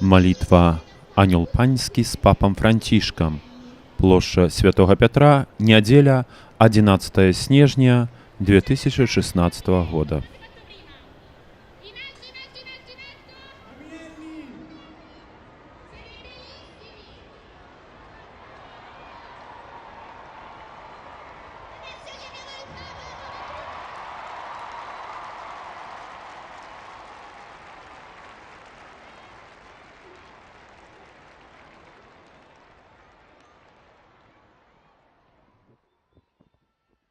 Малітва «Анёл Паньскі» з папам Францішкам. Плошча Святога Пятра, нядзеля, 11 снежня 2016 года.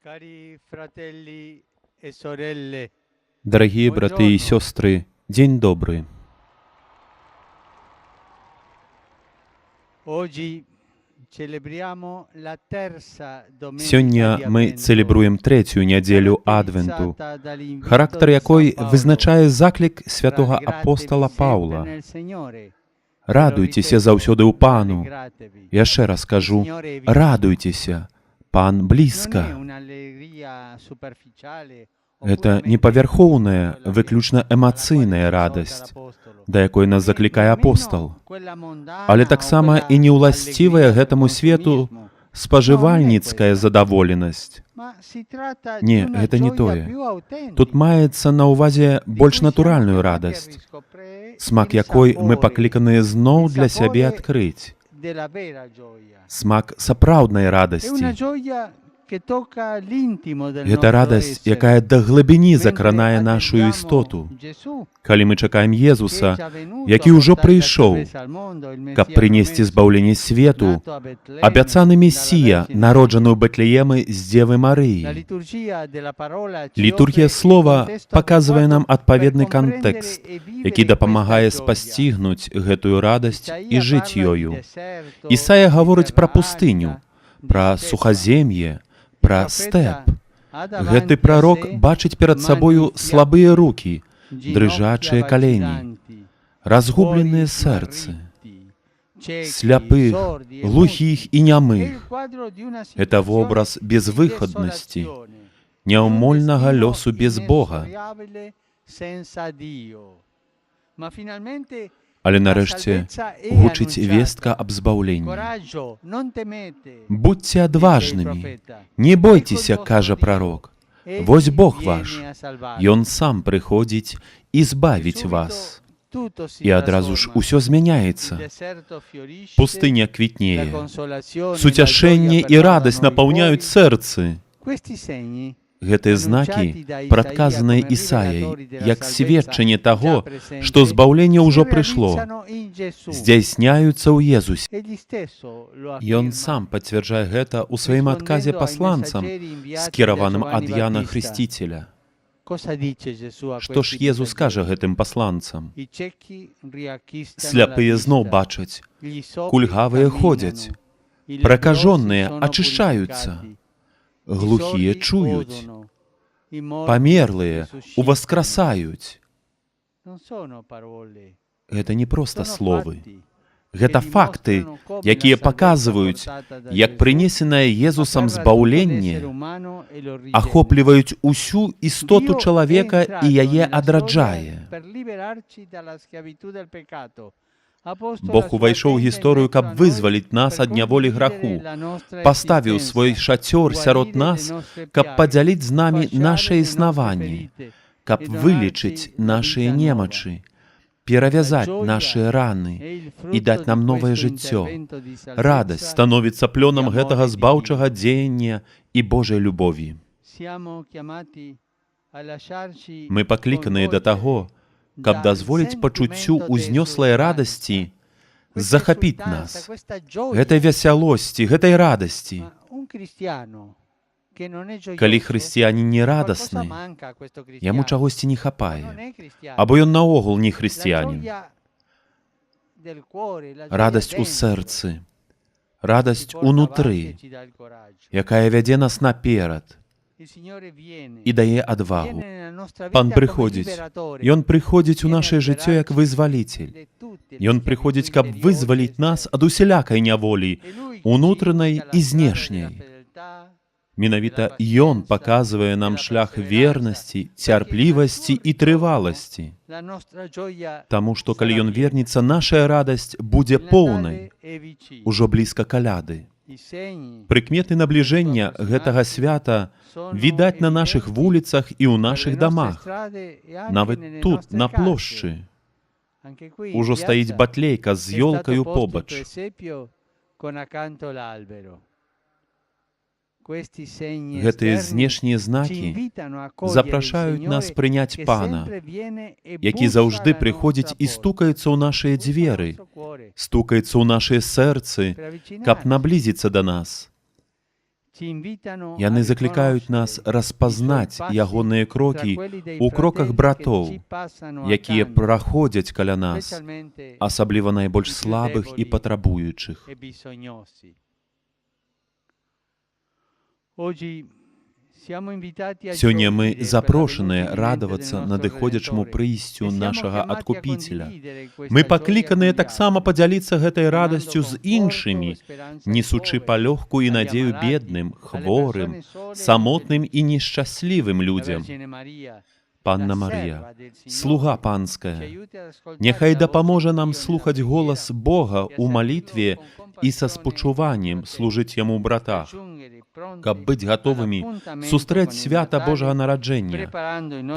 Cari fratelli e sorelle, Дарагія браты і сёстры, дзень добры. Oggi celebriamo la terza domenica Сёння di мы Avvento, цэлебруем трэцюю нядзелю Адвенту, caratterizzata dall'invito характар di якой San Paolo: вызначае заклік святога "Rallegratevi апостала sempre Паўла. nel Signore". Радуйцеся заўсёды ў Пану. Rallegratevi. Яшчэ раз кажу, Signore è vicino. радуйцеся, Пан Non è блізка. un'allegria superficiale Гэта oppure не павярхоўная, quella che- выключна alla quale эмацыйная ci esorta радасць, l'Apostolo. да якой нас заклікае апостал, але таксама і не ўласцівая гэтаму свету спажывальніцкая задаволенасць. Не, Не, гэта не тое. Тут маецца на ўвазе больш натуральную радасць, смак якой мы пакліканыя зноў для сябе адкрыць, смак сапраўднай радасці. Гэта радасць, якая да глыбіні закранае нашу істоту. Калі мы чакаем Езуса, які ўжо прыйшоў, каб прынесці збаўленне свету, абяцаны Месія, народжаны ў Бэтлеемы з Дзевы Марыі. Літургія слова паказвае нам адпаведны кантэкст, які дапамагае спасцігнуць гэтую радасць і жыць ёю. Ісая гаворыць пра пустыню, пра сухазем'е, пра стэп. Гэты прарок бачыць перад сабою слабыя рукі, дрыжачыя калені, разгубленыя сэрцы, сляпых, глухіх і нямых. Это вобраз безвыхаднасці, няўмольнага лёсу без Бога. Але нарэшце гучыць вестка аб збаўленні. Будьце адважнымі, не бойцеся, кажа прарок. Вось Бог ваш, Ён сам прыходзіць і збавіць вас. І адразу ж усё змяняецца. Пустыня квітнее. Суцяшэнне і радасць напаўняюць сэрцы. Гэтыя знакі, прадказаныя Ісаяй, як сведчанне таго, што збаўленне ўжо прыйшло, здзяйсняюцца ў Езусе. Ён сам пацвярджае гэта ў сваім адказе пасланцам, скіраваным ад Яна Хрысціцеля. Што ж Езус кажа гэтым пасланцам? Сляпыя зноў бачаць, кульгавыя ходзяць, пракажонныя ачышчаюцца, глухія чуюць, памерлыя уваскрасаюць. Гэта не проста словы. Гэта факты, якія паказваюць, як прынесенае Езусам збаўленне ахопліваюць усю істоту чалавека і яе адраджае. Бог увайшоў у гісторыю, каб вызваліць нас ад няволі граху, паставіў свой шацёр сярод нас, каб падзяліць з намі наше існаванне, каб вылечыць нашыя немачы, перавязаць нашыя раны і даць нам новае жыццё. Радасць становіцца плёнам гэтага збаўчага дзеяння і Божай любові. Мы пакліканыя да таго, каб дазволіць пачуццю ўзнёслай радасці захапіць нас, гэтай весялосці, гэтай радасці. Калі хрысціянін не радасны, яму чагосьці не хапае, або ён наогул не хрысціянін. Радасць у сэрцы, радасць унутры, якая вядзе нас наперад і дае адвагу. Пан прыходзіць. Ён прыходзіць у нашае жыццё як вызваліцель. Ён прыходзіць, каб вызваліць нас ад усялякай няволі, унутранай і знешняй. Менавіта Ён паказвае нам шлях вернасці, цярплівасці і трываласці. Таму што калі Ён вернецца, нашая радасць будзе поўнай, ужо блізка Каляды. Прыкметы набліжэння гэтага свята відаць на нашых вуліцах і ў нашых дамах. Нават тут, на плошчы, ужо стаіць батлейка з ёлкаю побач. Гэтыя знешнія знакі запрашаюць нас прыняць Пана, які заўжды прыходзіць і стукаецца ў нашыя дзверы, стукаецца ў нашыя сэрцы, каб наблізіцца да нас. Яны заклікаюць нас распазнаць ягоныя крокі ў кроках братоў, якія праходзяць каля нас, асабліва найбольш слабых і патрабуючых. Сёння мы запрошаныя радавацца надыходзячаму прыйсцю нашага Адкупіцеля. Мы пакліканыя таксама падзяліцца гэтай радасцю з іншымі, несучы палёгку і надзею бедным, хворым, самотным і нешчаслівым людзям. Панна Марыя, слуга панская, няхай дапаможа нам слухаць голас Бога ў малітве і са спачуваннем служыць яму ў братах, каб быць гатовымі сустрэць свята Божага нараджэння,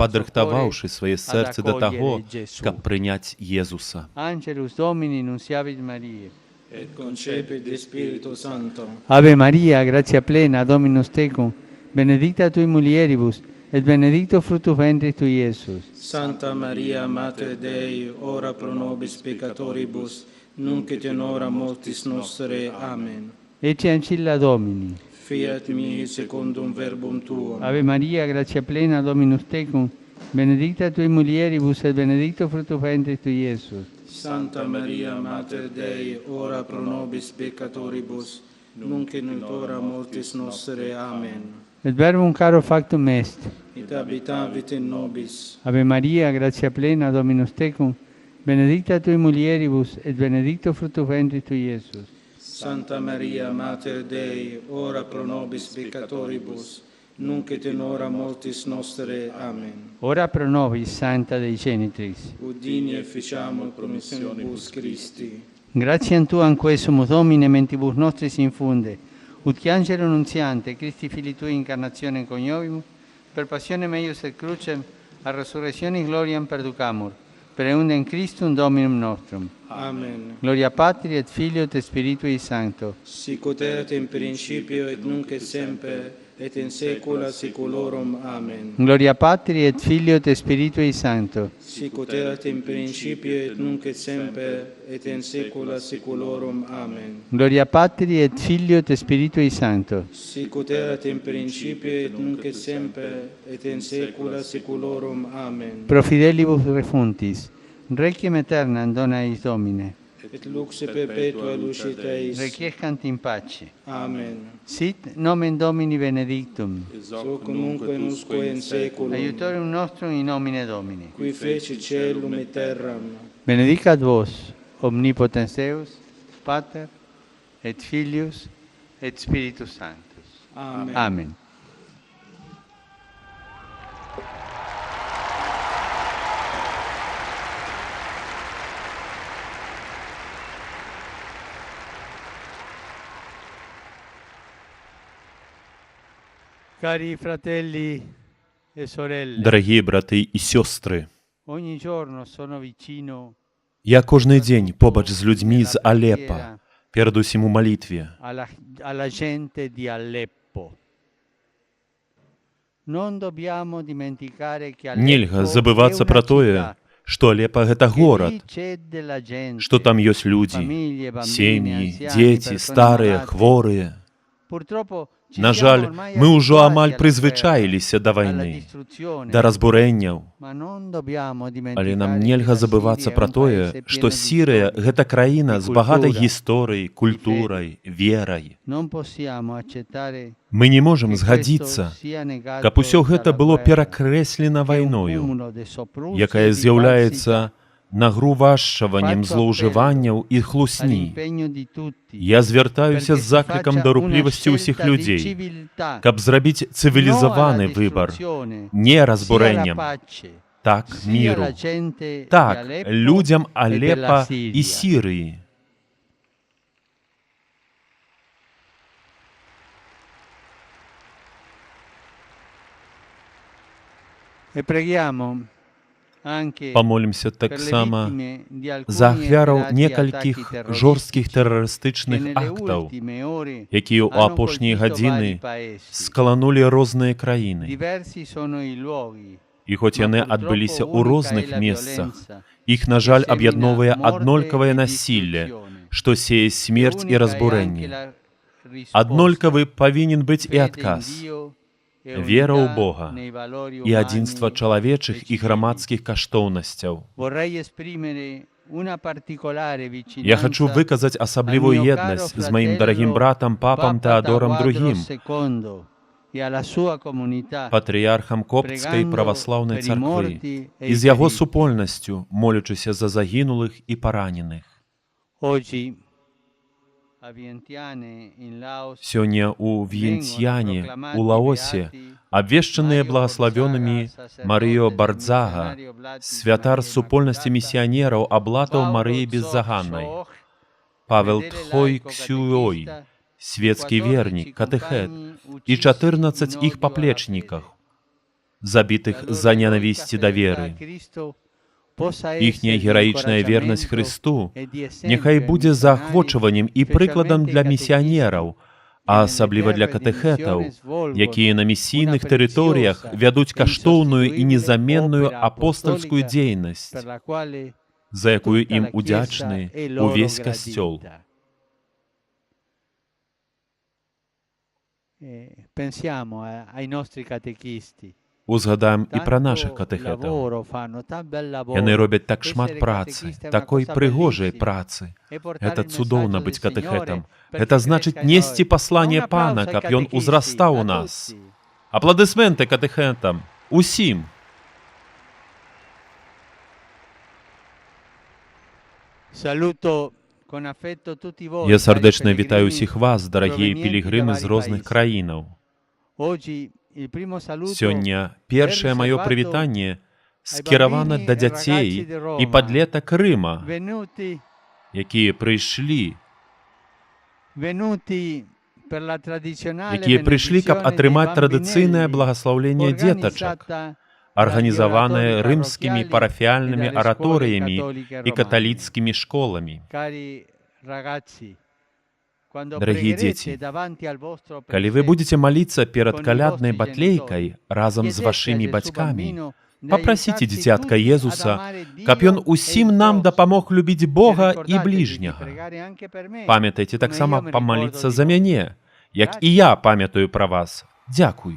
падрыхтаваўшы свае сэрцы да таго, каб прыняць Езуса. Angelus Domini nunciavit Mariae. Et concepit de Spiritu Sancto. Ave Maria, gratia plena, Dominus tecum, benedicta tui mulieribus, et benedictus fructus ventris tui, Iesus. Santa Maria, Mater Dei, ora pro nobis peccatoribus, nunc et in hora mortis nostre. Amen. Ecce ancilla Domini. Fiat mihi secundum verbum tuum. Ave Maria, gratia plena, Dominus tecum, benedicta tui mulieribus, et benedictus fructus ventris tui, Iesus. Santa Maria, Mater Dei, ora pro nobis peccatoribus, nunc et in hora mortis nostre. Amen. Et verbum caro factum est. Et habitavit in nobis. Ave Maria, gratia plena, Dominus tecum, benedicta tui mulieribus, et benedictus fructus ventris tui, Iesus. Santa Maria, Mater Dei, ora pro nobis peccatoribus, nunc et in hora mortis nostre. Amen. Ora pro nobis, Santa Dei Genitrix. Udini efficiamur promissionibus Christi. Gratiam Tuam quesumus Domine mentibus nostris infunde, ut che angelo nunziante, Christi Filii Tui incarnationem coniovimus, per passionem eius et crucem, a resurrectionis gloriam perducamur, per eundem Christum Dominum nostrum. Amen. Gloria Patri et Filio et Spiritui Sancto. Sicut erat in principio et nunc et semper et in saecula saeculorum. Amen. Gloria Patri et Filio et Spiritui Sancto. Sicut erat in principio et nunc et semper et in saecula saeculorum. Amen. Gloria Patri et Filio et Spiritui Sancto. Sicut erat in principio et nunc et semper et in saecula saeculorum. Amen. Pro fidelibus refuntis, requiem aeternam dona eis Domine. Et lux perpetua lucet eis. Requiescant in pace. Amen. Sit nomen Domini benedictum. Hoc nunc et usque in saeculum. Aiutorium nostrum in nomine Domini. Qui feci caelum et terram. Benedicat vos, omnipotens Deus, Pater, et Filius, et Spiritus Sanctus. Amen. Amen. Cari fratelli e sorelle, Дарагія браты і сёстры, ogni giorno sono vicino я кожны дзень побач з людзьмі з Алепа, перадусім у малітве. alla gente di Aleppo. Non dobbiamo dimenticare che Aleppo Нельга è забывацца una пра тое, città, што Алепа гэта che горад, lì c'è della gente, што там ёсць людзі, famiglie, bambini, сем'і, anziani, дзеці, persone старыя, malate. хворыя. Purtroppo ci На siamo жаль, ormai мы ўжо abituati амаль alla guerra, прызвычаіліся да alla вайны, distruzione, да разбурэнняў. ma non dobbiamo Але нам dimenticare che нельга la забывацца Siria è пра un тое, paese што pieno di Сірыя storia. гэта краіна з багатай культура, гісторыяй, культурай, верай. Non possiamo accettare Мы не можам che questo згадзіцца, sia negato каб усё гэта dalla было guerra, перакрэслена che è un вайною, cumulo di soprusi якая e di з'яўляецца Нагрувашчаваннем злоўжыванняў і хлусні. Я звяртаюся з заклікам да руплівасці ўсіх людзей, каб зрабіць цывілізаваны выбар, не разбурэннем, так міру, так людзям Алепа і Сірыі. Памолімся таксама за ахвяраў некалькіх жорсткіх тэрарыстычных актаў, якія ў апошнія гадзіны скаланулі розныя краіны. І хоць яны адбыліся ў розных месцах, іх, на жаль, аб'ядноўвае аднолькавае насілле, што сее смерць і разбурэнне. Аднолькавы павінен быць і адказ. Вера ў Бога і адзінства чалавечых і грамадскіх каштоўнасцяў. Я хачу выказаць асаблівую еднасць з маім дарагім братам папам Тэадорам II, патрыярхам Копцкай праваслаўнай царквы, і з яго супольнасцю, молячыся за загінулых і параненых. Сёння ў В'енцьяне, у Лаосе, абвешчаныя благаславёнымі Марыё Бардзага, святар супольнасці місіянераў аблатаў Марыі Беззаганнай, Павел Тхой Ксюой, светскі вернік, катэхет, і 14 іх паплечнікаў, забітых за ненавісці да веры. Іхняя гераічная вернасць Хрысту няхай будзе заахвочваннем і прыкладам для місіянераў, а асабліва для катэхетаў, якія на місійных тэрыторыях вядуць каштоўную і незаменную апостальскую дзейнасць, за якую ім удзячны увесь Касцёл. Узгадаем і пра нашых катэхетаў. Яны робяць так шмат працы, такой прыгожай працы. Гэта цудоўна быць катэхетам. Гэта значыць несці пасланне Пана, каб ён узрастаў у нас. Апладысменты катэхетам! Усім! Я сардэчна вітаю ўсіх вас, дарагія пілігрымы з розных краінаў. Сёння першае маё прывітанне скіравана да дзяцей і падлетак Рыма, якія прыйшлі, каб атрымаць традыцыйнае благаслаўленне дзетачак, арганізаванае рымскімі парафіяльнымі араторыямі і каталіцкімі школамі. Дарагія дзеці, калі вы будзеце маліцца перад каляднай батлейкай разам з вашымі бацькамі, папрасіце дзіцятка Езуса, каб ён усім нам дапамог любіць Бога і бліжняга. Памятайце таксама памаліцца за мяне, як і я памятаю пра вас. Дзякуй.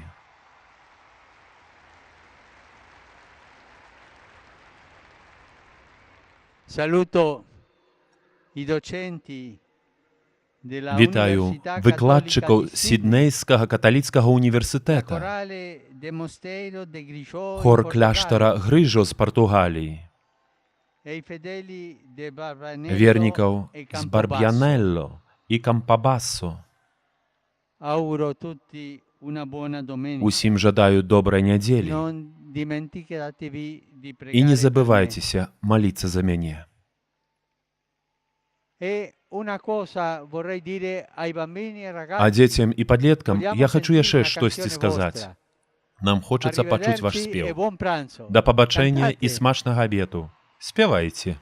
Вітаю выкладчыкаў Сіднейскага каталіцкага універсітэта, хор кляштара Грыжо з Партугаліі, вернікаў з Барб'янелло і Кампабасо. Усім жадаю добрай нядзелі. І не забывайцеся маліцца за мяне. А дзецям і падлеткам я хачу яшчэ штосьці сказаць. Нам хочацца пачуць ваш спеў. Да пабачэння і смачнага абеду. Спявайце.